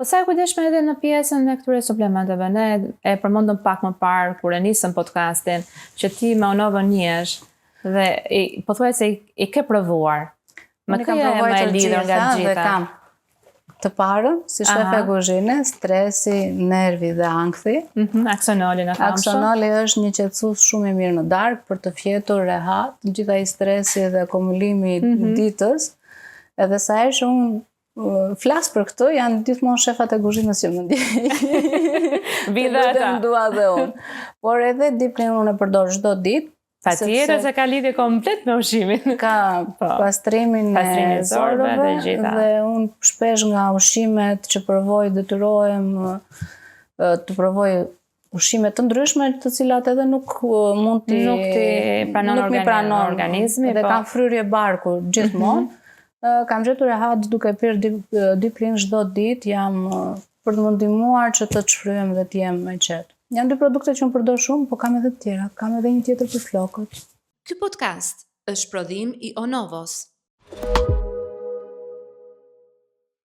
Po sa e kujdesshme edhe në pjesën e këtyre suplementeve, ne e përmendëm pak më parë kur e nisëm podcastin, që ti me Onovën njihesh dhe i, pothuajse i, i ke provuar. Me Unë i kam kë je provuar më e të lidhur nga gjitha të dhe gjitha? kam të parën, si shefe Aha. kuzhine, stresi, nervi dhe ankthi. Mhm, aksonolin e famshëm. Aksonoli është një qetësues shumë i mirë në darkë për të fjetur rehat, gjithë ai stresi dhe akumulimi i Mhm. ditës. Edhe sa herë që unë uh, flas për këtë, janë gjithmonë shefat e kuzhinës që më ndjekin. Vi dhe Të ata. lutem dua dhe unë. Por edhe Deep Clean unë e përdor çdo ditë. Patjetër sepse se ka lidhje komplet me ushqimin. ka Po. pastrimin Pastrimin e e zorrëve zorrëve dhe gjitha. dhe unë shpesh nga ushqimet që provoj detyrohem ë, të provoj ushqime të ndryshme të cilat edhe nuk ë, mund t'i Nuk t'i pranon nuk mi organi- pranon organizmi, dhe po. kam fryrje barku gjithmonë. Ë, Kam gjetur rehat duke pirë Deep- Deep Clean çdo ditë, jam ë, për të më ndihmuar që të çfryhem dhe të jem e qetë. Janë dy produkte që unë përdor shumë, po kam edhe të tjera. Kam edhe një tjetër për flokët. Ky podcast është prodhim i Onovos.